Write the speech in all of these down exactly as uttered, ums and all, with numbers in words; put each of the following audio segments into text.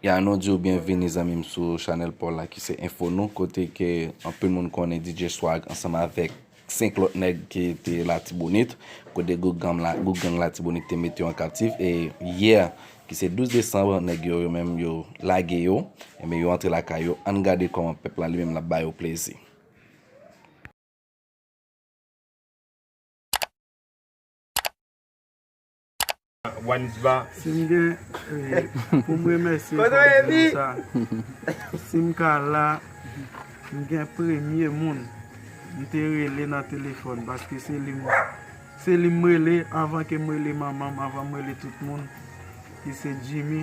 Ya, nou di w byenvini, zanmi m, sou chanèl pa w la ki se Enfo Nou, kote ke anpil moun konnen D J Swag ansanm avèk senk lòt nèg ki te Latibonit, kote gwoup gang la, gwoup gang Latibonit te mete yo an kaptif. E yè, ki se douz desanm, nèg yo, yo menm, yo lage yo, enben, yo antre lakay yo. Ann gade kòman pèp la li menm l ap ba yo plezi. Wanisba. Si m gen, eh, pou m remèsye Kote w ye, Fabio sa, si m ka la, m gen premye moun m te rele nan telefòn, paske se li m, se li m rele anvan ke m rele manman m, anvan m rele tout moun, ki se Jimmy,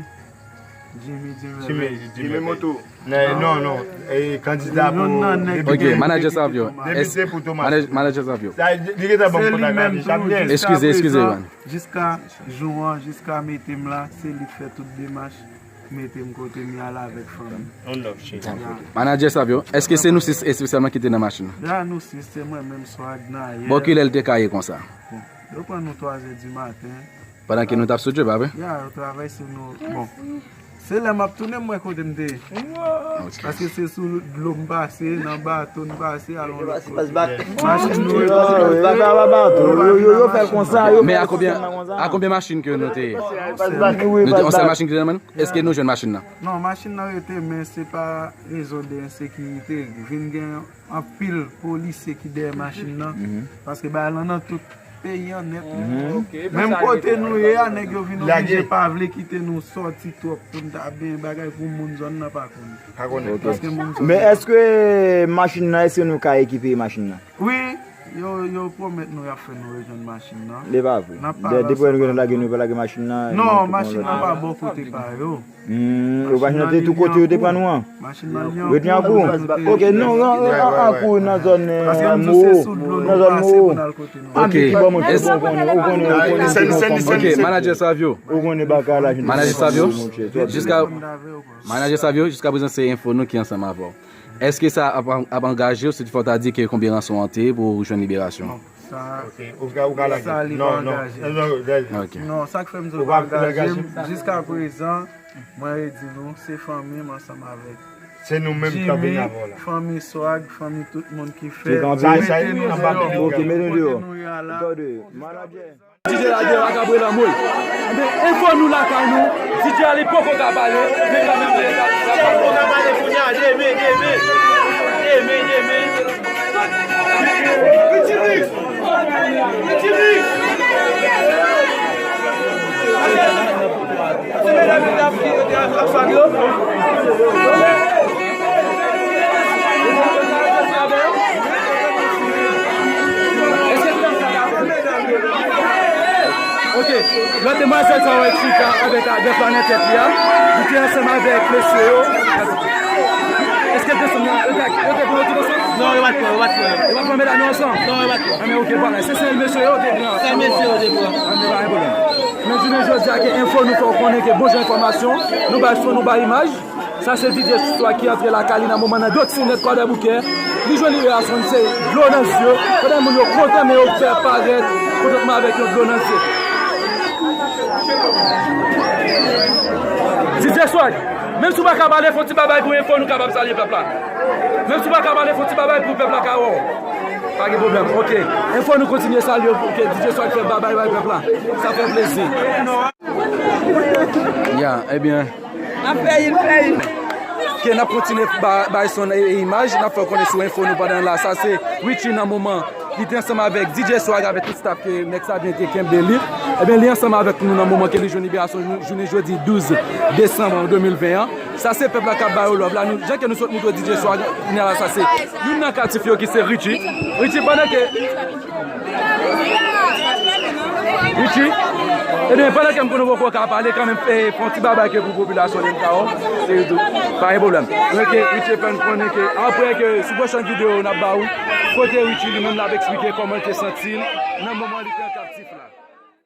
Jimmy Duverlet. Jimmy, Jimmy Moto. Non, non, non. E, kandida pou depite. Ok, manager Savio. Depite pou Thomas. Manager Savio. Sa, li gentan ban m kontak la deja. Eskize, eskize, Wan. Jiska jou an, jiska mete m la, se li k fè tout demach, mete m kote m ye a la avèk fanmi. Manager Savio, èske se nou sis espesyalman ki te nan machin nan? Ya, nou sis, se mwen menm, Swag, Nayè. Bon, kilè l te ka ye konsa? Bon, yo pran nou twazè di maten. Pandan ke nou t ap sou djòb, pa vre? Ya, yo travay sou nou. Bon, se lè m ap tounen, m wè kote m te ye. Ok. Paske se sou dlo m pase, nan bato m pase, alon lòt kote. Machin nou yo, yo, yo fè l konsa, yo fè l konsa. Men a konbyen, a konbyen machin ke nou te ye? Nou te yon sèl machin ki te nan men nou? Èske nou jwenn machin nan? Non, machin nan rete, men se pa rezon de ensekirite. Vin gen anpil polisye ki dèyè machin nan, paske bagay lan nan tout peyi an nèt. Menm kote nou ye a, nèg yo vin oblije pa vle kite nou sòti twòp pou n ta benyen bagay pou moun zòn nan pa konnen. Pa konnen. Paske moun zòn nan. Men èske machin nan, èske nou ka rekipere machin nan? Wi, yo, yo pwomèt nou y ap fè nou rejwenn machin nan. Li pa vre. Depi nou lage, nou pa lage machin nan. Non, machin nan pa bò kote pa yo. Hmm, yo pa chante tout kote yo te pran nou an. Yo te an kou. Ok, non, an kou nan zòn Mo, nan zòn Mo. Ok. Ok, manager Savio. Ou konnen bagay la. Manager Savio. Jiska, manager Savio, jiska prezan se Enfo Nou ki ansanm avè w. Èske sa ap, ap angaje w, si fò ta di ke konbyen ranson an te ye pou w jwenn liberasyon? Sa, ok, ou ka, ou ka lage. Sa li pa angaje. Non, non, non. Ok. Non, sa k fè m di w pa angaje m, jiska prezan, mwen redi nou, se fanmi m ansanm avèk Jimmy, fanmi Swag, fanmi tout moun ki fè mete nou deyò. Ok, mete nou deyò. Kote nou ye a la. D J la gen vagabon lanmou. Enben, Enfo Nou lakay nou. D J a li poko ka pale, men kanmenm li ka pale. Poko ka pale kounye a, demen, demen. Demen, demen. Ok, lòt demwazèl sa wè chita avèk adrès la nan tèt li a. Li te ansanm avèk mesye yo. Èske te ansanm nan? Yo te, yo te pran yo tout ansanm? Non, yo pa t pran, yo pa t pran. Yo pa t pran medam yo ansanm? Non, yo pa t pran. Anben, ok, vwala. Se sèl mesye yo te pran? Sèl mesye yo te pran. Anben, pa gen pwoblèm. Men jounen jodi a, ke Enfo Nou fè w konnen ke bon jan enfòmasyon, nou bay son, nou bay imaj. Sa se D J Swag ki antre lakay li nan moman nan Dotsinèt Kwadèboukè. Li jwenn liberasyon, se dlo nan zye. Kote moun yo kontan, men yo fè parèt kontantman avèk yon dlo nan zye. D J Swag, menm si w pa ka pale, fè yon ti babay pou Enfo Nou kapab salye pèp la. Menm si w pa ka pale, fè yon ti babay pou pèp la ka wè w. Pa gen pwoblèm. Ok. Enfo Nou kontinye salye w pou ke D J Swag fè babay bay pèp la. Sa fè plezi. Ya, ebyen. N ap fè l, fè l. Ke n ap kontinye ba-, bay son e, e imaj, n ap fè w konnen sou Enfo Nou pandan la. Sa se Richie nan moman, li te ansanm avèk D J Swag, avèk tout staff ke nèg sa byen te kenbe li. Ebyen, li ansanm avèk nou nan moman ke li jwenn liberasyon jou-, jounen jodi douz desanm de mil ven an. Sa se pèp la k ap ba yo love la. Nou, jan ke nou sot montre w D J Swag, kounye a la, sa se youn nan kaptif yo ki se Richie. Richie, pandan ke Richie, ebyen, pandan ke m konnen w poko ka pale, kanmenm, eh, fè yon ti babay ke pou popilasyon de M K O, se tou. Pa gen pwoblèm. Donk, Richie fè n konnen ke, apre ke, sou pwochèn videyo, n ap ba ou, kote Richie li menm l ap eksplike kòman l te santi l nan moman li te an kaptif la.